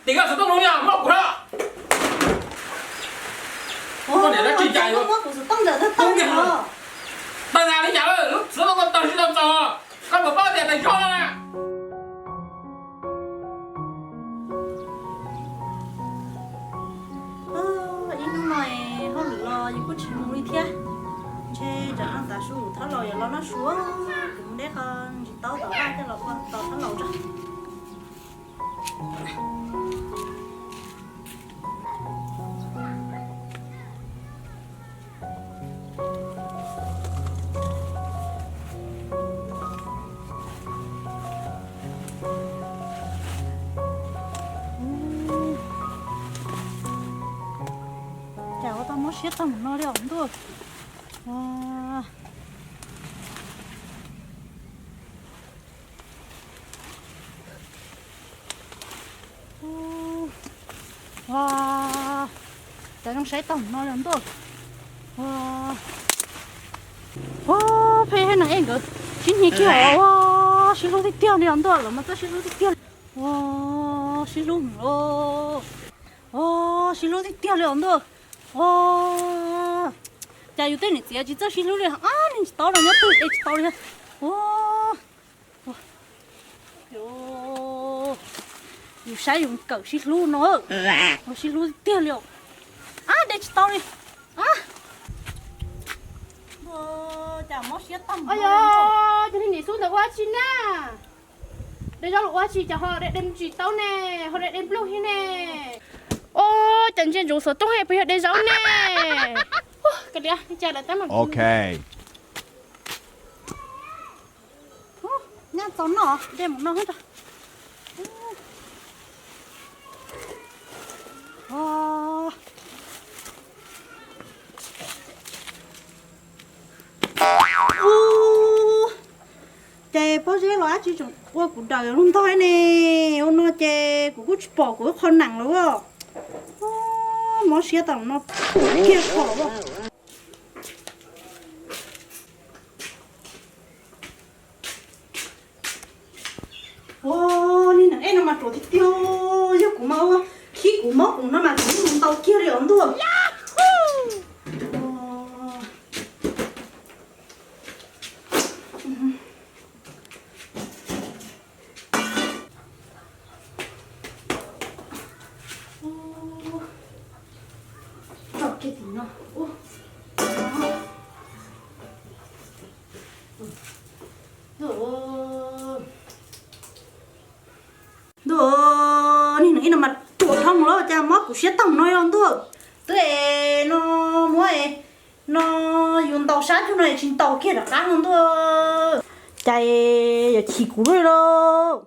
Koj xov tooj no yog muab kuv na. Koj niam dab tsi cas yuav muab kuv xov tooj ntawm tag tag li os. Tag li cas lub xov tooj koj tau sib tau txaus, koj puas paub tias tas zog no na. Ib hnub no hauj lwm los yus kuj tsis mus li thiab. Ntshe tsam no tav su thab laus yuav los noj su, kuv mus deb qho ntsis taub tom vaj coj los ua tos thab laus tso. Cas ua tau mob siab tag mus no li os ntuj. Ua, cas zoo saib tag mus no li os ntuj. Ua, ua, pheej hais neeg ej nkawd sib hnyiab kiag os. Ua, sib hlub tiag tiag li os ntuj, lawv mas txawj sib hlub tiag tiag li. Ua, sib hlub mus los. Ua, sib hlub tiag tiag li os ntuj. Ua, cas yus tej niam txiv tsis txawj sib hlub li, ab, neeg tsis tau los nyob twj de tsis tau li. Ua, yus saib yus kawm sib hlub no, ua sib hlub tiag li os. Ab, de tsis tau li. Ab, cas mob siab tag. Yog, cov niag niam xub ntawd ua dab tsi na? De zaub los ua dab tsi cas ho de de tsis tau ne, ho de de nplooj thiab ne. Ua, cas ntsia ntsoov xov tooj puas yog de zaub ne? Ua, kav liam, cas lawv tab mas. Ok. Nyaj txaus noj, de mus noj. Ces pob zeb los dab tsi tseem ua kuv dawm lub ntog ne. Ua no ces kuv kuj tsis pom kuv ib qho nees lawm. Mob siab tas no kiag kho. Ua, niag neeg ej no mas ruam tiag tiag, yog kuv mas ua khib kuv mob kuv no mas kuv mus ntau kiag li os ntuj. Tso kiag tim no. Ntuj, niag neeg ej no mas ruam dhau lawm, cas mob kuv siab tag no yog ntuj. Twb es no muab es no yus ntaus sab cuag no es tsis ntaus kiag rov qab no ntuj. Cas yuav chim kuv lawm lauj.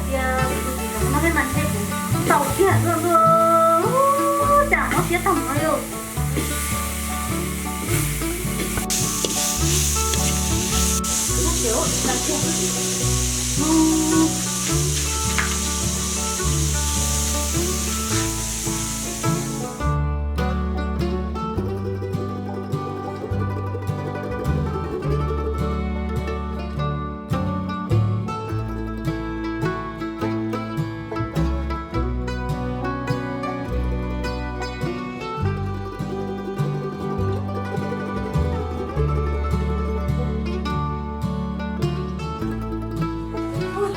Tias tus txiv no mas ntshe kuv tau kiag tuaj ntuj, cas mob siab tag no yom.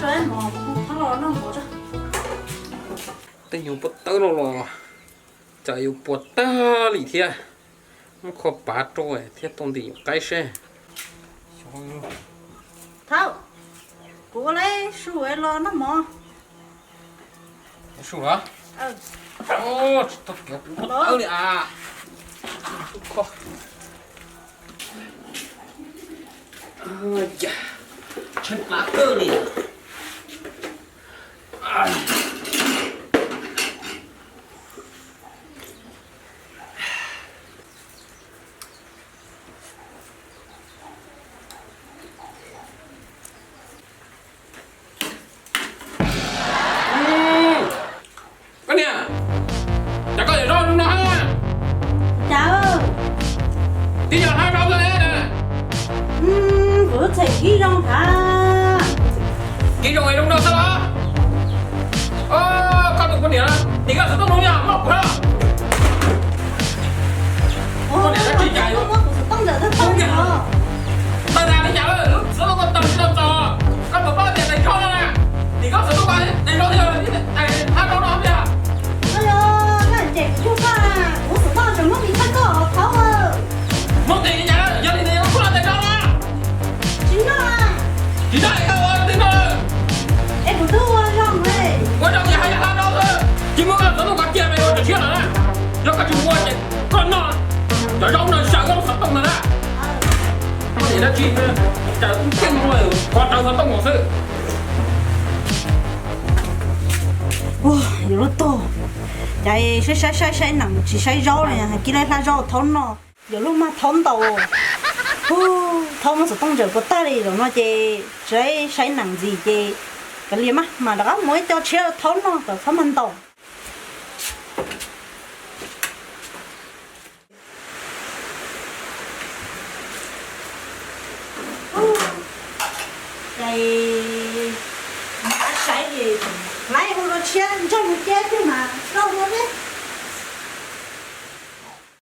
Tej nyuag pob tawb no los cas yuav puas tag li thiab. Muab kho pav rau thiab tau ntim qaib seb. Thaum kuv ua lawm su los noj mov. Su los? Tsis tau kev kuv pob tawb li as. Su kho. Tshaib plab kawg li. Koj niam, cas koj yuav zaub zoo no hab? Cas, tib yog hab zaub xwb ne. Kuv txhais kib zoo hab. Kib zoo es zoo no xwb los? Koj tus poj niam, tim koj xov tooj no yog muab kuv na. Koj niam dab tsi cas yuav muab kuv xov tooj ntawm tawg tag li cas lawm, lub xov tooj koj tawg tsis tau txog, koj puas paub tias tais zaub no na, tim koj xov tooj koj tais zaub thiab, hab zaub no tiag. Koj cem kuv cuag koj, kuv xov tooj tseem muab tis thawj koj thaub. Muab tis li cas lawm, yog li tes kuj los tais zaub na. Tsis noj, tsis noj es koj ua twg noj lawm? Es kuv twb ua zoo, ua zoo yog hab yog hab zaub xwb, tsis muab koj xov tooj koj cia me ua tshiab lawm na. Yog koj tsis ua ces koj noj cov zaub no sawv koj lub xov tooj ntawd na. Koj niam dab tsi, cas tub ceej ua koj raws xov tooj xwb. Yuav luag tuag, cas saib saib saib saib nees tsis saib zaub li, kib lab hlab zaub thaub noj. Yuav luag mag thaub ntaus. Thaub muab xov tooj ntsaws puas tag li, zaum no ces tsis saib nees ntxiv ces kav liam mas rov qab mus ib co tshiab thaub noj kom txhob mag ntaus. Ces saib ces laib ua dua tshiab ntsaug mus ciab thiab mas rau dua thiab.